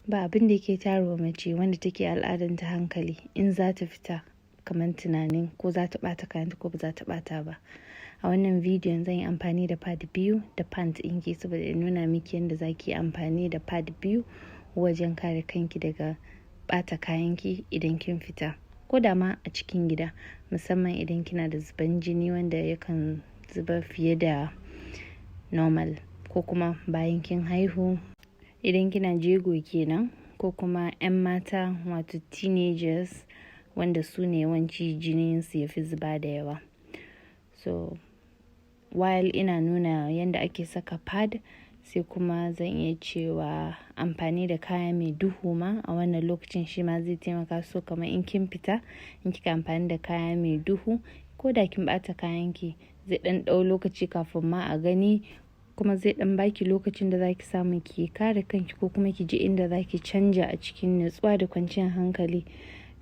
Ba abin da yake tayarwa mace wanda take al'adanta hankali in za ta fita kamar tunanin ko za ta ɓata kayanta ko ba za ta ɓata ba. A wannan bidiyon zan yi amfani da pad biyu da pant ɗinki saboda in nuna miki yadda za ki yi amfani da pad biyu wajen kare kanki daga ɓata kayanki idan kin fita. Ko da ma a cikin gida, musamman idan kina da zuban jini wanda yakan zuba fiye da normal, ko kuma bayan kin haihu idan kina jego kenan, ko kuma 'yan mata, wato teenagers, wanda su ne yawanci jininsu ya fi zuba da yawa. So while ina nuna yadda ake saka pad, sai kuma zan iya cewa amfani da kaya mai duhu ma a wannan lokacin shi ma zai taimaka. So kamar in kin fita, in kika amfani da kaya mai duhu, ko da kin ɓata kayanki, zai ɗan ɗau lokaci kafin ma a gani, kuma zai ɗan baki lokacin da zaki samu ki kare kanki ko kuma ki je inda zaki canja a cikin natsuwa da kwanciyar hankali.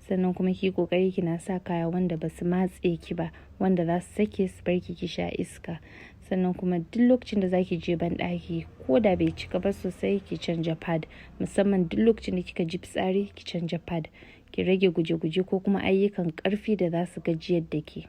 Sannan kuma ki yi ƙoƙari kina sa kaya wanda basu matse ki ba, wanda za su sake su barki ki sha iska. Sannan kuma duk lokacin da zaki je banɗaki, ko da bai cika ba sosai, ki canja pad. Musamman duk lokacin da kika ji fitsari, ki canja pad. Ki rage guje-guje ko kuma ayyukan ƙarfi da za su gajiyar da ke.